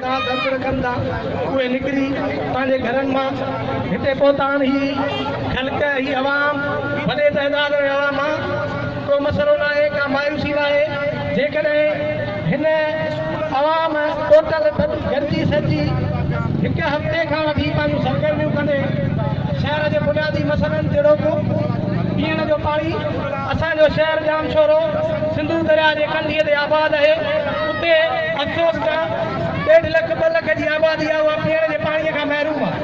توهان درد رکن ٿا اهي نڪري پنهنجي گهرن مان هتي پهتا آهن. هي خلق، هي عوام، وڏي تعداد ۾ عوام آ، ڪو مسئلو ناهي، ڪا مايوسي ناهي. جيڪڏهن هن عوام ٽوٽل گڏجي سڏجي هڪ هفتي کان وٺي پنهنجون سرگرميون ڪندي شهر جي بنيادي مسئلن جهڙوڪ پيئڻ جو پاڻي، اسان جو شهر ڄامشورو سنڌو درياء جي ڪنڌيء تي آباد اهي، اتي افسوس سان ڏيڍ لک ٻه لک جي آبادي آهي اها پيئڻ جي پاڻي کان محروم آهي.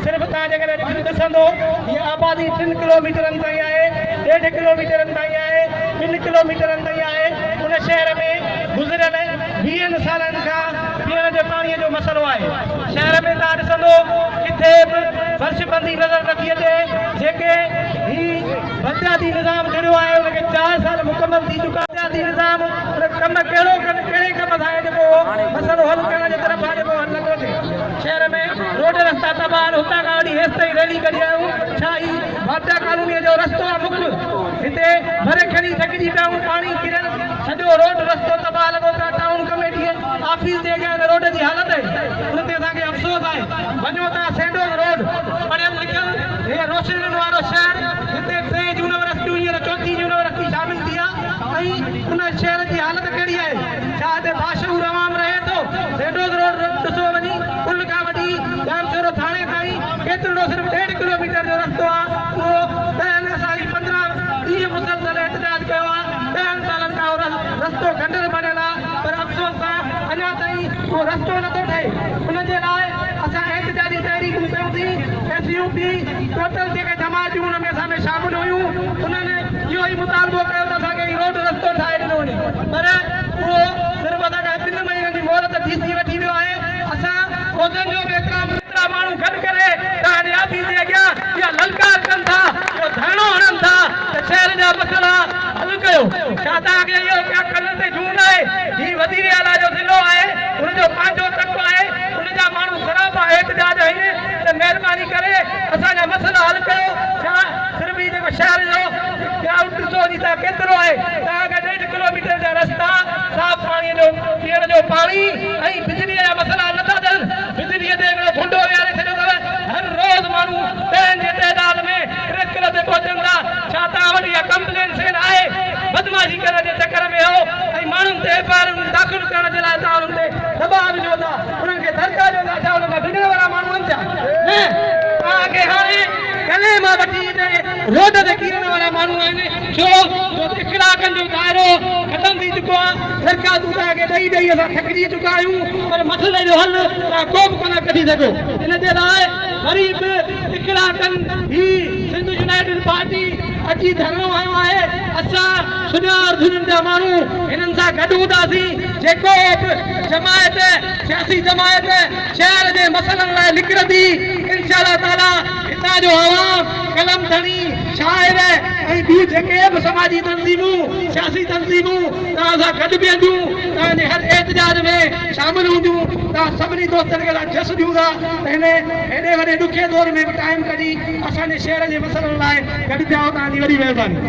صرف توهان جيڪڏهن ڏسندو هيء آبادي ٽن ڪلوميٽرن تائين آهي، ڏيڍ ڪلوميٽرن تائين آهي، ٻن ڪلوميٽرن تائين آهي، ان شهر ۾ گذريل ويهن سالن کان پيئڻ جي پاڻي جو مسئلو آهي. شهر ۾ توهان ڏسندو ڪٿي به فرش بندي نظر نٿي اچي، جيڪي هي بلدياتي نظام جڙيو آهي ان کي چار سال مڪمل ٿي چڪا. بلدياتي نظام ان ڪم ڪهڙو ڪن ڪهڙي ڪم سان آهي جيڪو اهو مسئلو حل ڪرڻ جي طرف آهي جيڪو حل نٿو ٿئي. شهر ۾ روڊ رستا تباهه آهن هتان کان وٺي هيستائين ريلي ڪڍي آيا آهيون ڇا هي واپڊا ڪالونيء جو رستو آهي مک هتي ڀري کڻي ٿڪجي پيا آهيون پاڻي ڪريل سڄو روڊ رستو تباهه لڳو پيو آهي ٽائون ڪميٽيء آفيس جي اڳيان هن روڊ جي حالت آهي ان تي اسان کي افسوس آهي وڃو ته سينڊوز روڊ پڙهيل لکيل هي روشنين وارو شهر جتي ٽي يونيورسٽيون هينئر چوٿين يونيورسٽي شامل ٿي آهي ۽ ان شهر جي حالت ڪهڙي آهي ڇا هتي باشعور عوام رهي ٿو سينڊوز روڊ ڏسو وڃي پل کان وٺي ڄامشورو ٿاڻي تائين ڪيترڙو صرف ڏيڍ ڪلوميٽر جو رستو آهي اهو ڏهن اسان هي 15 ڏينهن مسلسل احتجاج ڪيو آهي ڏهن سالن کان اهو رستو کنڊر بڻيل آهي پر افسوس سان اڃا تائين اهو رستو نٿو ٺهي ان جي لاء اسان احتجاجي تحريڪون ڪيون ٿي ايس يو پي ٽوٽل جيڪي جماعتون ان ۾ اسان ۾ شامل هيون انهن اهو ئي مطالبو ڪيو ته اسان کي هي روڊ رستو ٺاهي ڏنو وڃي پر اهو صرف اسان کان ٻن مهينن جي مهلت ڊي سي وٺي ويو آهي اسان عهدن جو به احترام ايترا ماڻهو گڏ ڪري توهان جي آفيس جي اڳيان اها للڪار ڪن ٿا، اهو ڌرڻو هڻن ٿا ته شهر جا مسئلا حل ڪيو. ڇا توهان کي اهو ڪا ڪن تي جون ناهي؟ هي وزير اعليٰ جو ضلعو آهي، ان جو پنهنجو تڪ آهي، ان جا ماڻهو سراپا احتجاج آهن ته مهرباني ڪري اسان جا مسئلا حل ڪيو. ڇا صرف هي جيڪو شهر جو ڪرائوڊ ڏسو وڃي ٿا ڪيترو آهي؟ توهان کان ڏيڍ ڪلوميٽر جا رستا، صاف پاڻي جو پيئڻ جو پاڻي ۽ بجليء جا مسئلا حل نٿا ٿين. بجليء تي هڪڙو گهنڊو ويهاري ڇڏيو اٿو. هر روز ماڻهو ڏهن جي تعداد ۾ پريس ڪلب تي پهچن ٿا. ڇا توهان وٽ اها ڪمپلين سيل آهي؟ بدمعاشي ڪرڻ جي چڪر ۾ آهيو ۽ ماڻهن تي ايف I آرون داخل ڪرڻ جي لاء توهان انهن تي دٻاء وجهو ٿا، انهن کي دڙڪا ڏيو ٿا. ڇا انهن کان ڊڄڻ وارا ماڻهو آهن ڇا؟ نه، توهان کي هاڻي گلي مان وٺي هتي روڊ تي ڪيرڻ وارا ماڻهو آهن. ڇو جو اخلاقن جو دائرو ختم ٿي چڪو آهي. درخواستون توهان کي ڏئي ڏئي اسان ٿڪجي چڪا آهيون پر مسئلي جو حل توهان ڪو به ڪونه ڪڍي سگهيو. ان جي لاء وري به اخلاقن هي سنڌ يونائيٽيڊ پارٽي اچي ڌرڻو هنيو آهي. اسان سڃاڻ ڌرين جا ماڻهو هنن سان گڏ هونداسين. جيڪو به جماعت سياسي جماعت شهر جي مسئلن لاء نڪرندي انشاء الله تعاليٰ هتان جو عوام قلم ڌڻي، شاعر ۽ ٻيون جيڪي به سماجي تنظيمون، سياسي تنظيمون توهان سان گڏ بيهنديون، توهان جي هر احتجاج ۾ شامل هونديون، توهان سڀني دوستن کي اسان جس ڏيون ٿا ته هن هيڏي وڏي ڏکي دور ۾ به ٽائيم ڪڍي اسان جي شهر جي مسئلن لاء گڏ ٿيا آهيو، توهان جي وڏي مهرباني.